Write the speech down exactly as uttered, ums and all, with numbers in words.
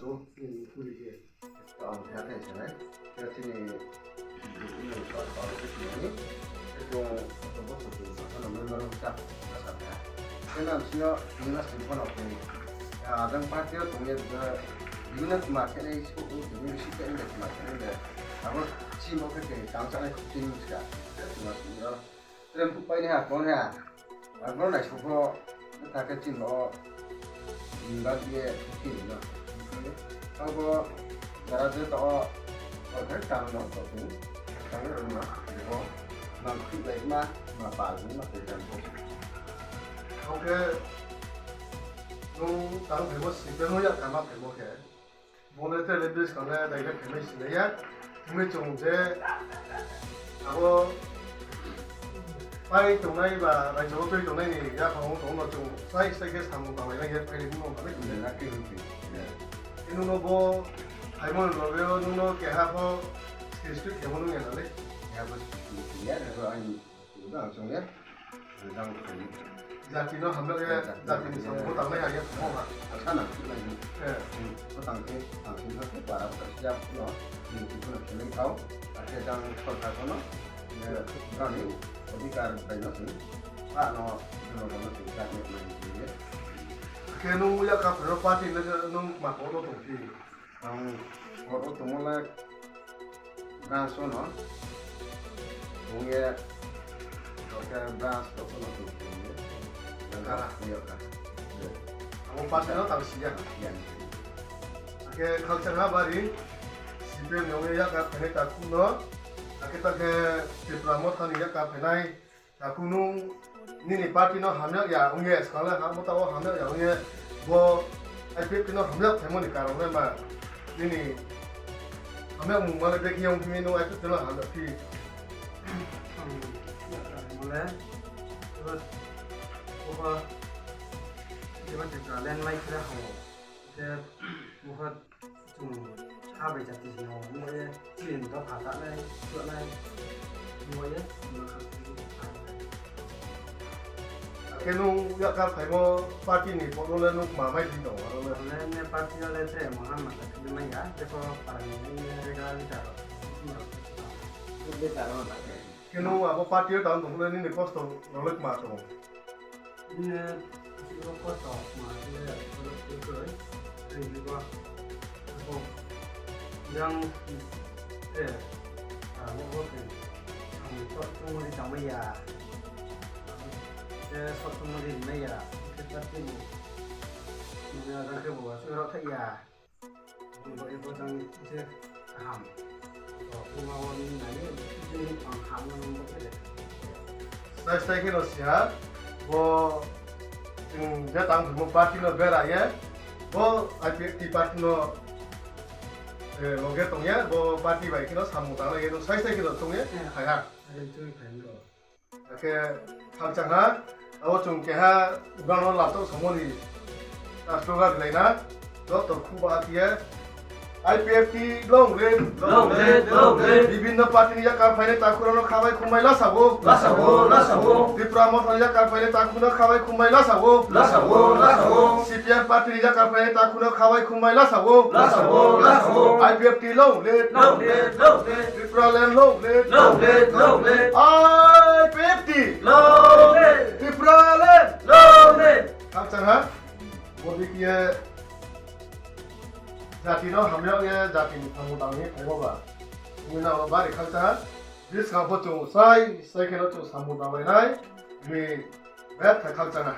Ang khe khe sanai, khe chini, chini sor sor khe chini, khe chung, khe bo sor sor sor no member sa, sa khe. Khe nang sino, nina sini phone khe, ah, jang party o tong ye, bini tma khe nai, sini si khe nai, tma khe nai le. Abo chini bo khe khe, tang sa nai khe chini ska. Khe tma sini ro. Trem phuh pai ni ha, kong ha. Abo nai sopho, bkha khe chini bo, bad ye, khe no. Abo, jara je to, o khe tang no, to tang no, bo, nang khuh lai ma, ma pa, ma pa, jang ko. Kau khe, nung tang phai bo, si khe nung yak kama phai bo khe. Bo le tre le bis kau le, dai le phai mai si le ya. Tumi chung je, abo, pai tongnai ba, raijo wo tui tongnai ni yaphang wo tong no chung, sai sai khe samung tanglai nai ye phai ni mung no, na khe hing khe. Nung no bo, phaimo ni loge wo nung no keha pho, stage tu khemo nung ya na le. Ya bo, ya na bo, ang Jang chung ye, jang chung ye. Jati no hamya ye, jati ni samung bo tanglai ya ye, mo ha. Asa na, nai ni. Eh. Hmm, bo tang khe, tang khe, tang khe, para bo tang khe, no, hmm, bo no khe nai kau, akhe jang sorkar ko no, eh, brao ni odhikar bai no chung, pa no, jonogon no chung, jati ni nai ni ye. Akhe nung yak ka phai ro party le, nung ma ko no tong phi. Ang hor wo tongmo le branch wo no tong ye, hor khe branch rao pho no tong ye. Ang kha. Ang yo kha. Ang party no tang si ya. Ya. Akhe khakchang ha bari, C P M ni ong ye yak ka phainai takhu no, akhe ta khe Tipra Motha ni yak ka phainai, Takhu nung nini party no hamya ya ong ye, skang le ha, mota wo hamya ya ong ye, bo I P F T no hamya phaimo ni karon le ma? Nini hamya mungma le bekhe ong phi mi nung I P F T no hamya phi? Ang ya ka mo le, bo, bo, bo, Tipraland lai khe ha o. Khe, bo, Chung ha bai jati sing yo, bo ye, chini dopha ta nai, suh nai, bo ye, Khe nung yak ka phaimo party ni pho no le nung ma mai di tong, aro le? Aro le ne party no le tre mo ha ma ta khe mai ya, je pho para ni ne rega leader rao. Leader rao na khe. Khe nung abo party yo tang tong le nini kosto rao le ma tong? Nini abo kosto ma le, abo kosto, abo kosto. Jang, eh, ah, bo bo khe, ang sok tongmo di tangmai ya. Khe sok tongmo di rimai ya. Khe party ni, nini jang khe bo, sok rao thai ya. Bo, bo, bo jang je kaham. Bo, bo ma wo nini nai, nini ang ham no nung bo khe le. Sai sai khe no siya, bo, chung je tang phaimo party no bera ye, bo I P F T party no, eh, loge tong ye, bo party bai khe no samung tanglai ye, no sai sai khe no tong ye, eh, phai ha. Are chung phai no. Akhe khakchang ha, abo chung keha brao no lamtouh samo ni, ta slogan rilai na, joto khu ba ti ye, I P F T long live, long live, long live. Bibhinno party ni yakar phainai takhu rao no khabai khumbai lasa wo, lasa wo, lasa wo. Tipra Motha ni yakar phainai takhu no khabai khumbai lasa wo, lasa wo, lasa wo. C P M party ni yakar phainai takhu no khabai khumbai lasa wo, lasa wo, lasa wo. I P F T long live, long live, long live. Tipraland long live, long live, long live. I P F T long live. Tipraland long live. Khakchang ha. Bo dei khe ye jati no hamya ye jati ni samung tang ye phaimo ba. Ongwi nang no bari khakchang ha. Buskang pho chung sai, sai khe no chung samung tanglai nai. Ni betha khakchang ha.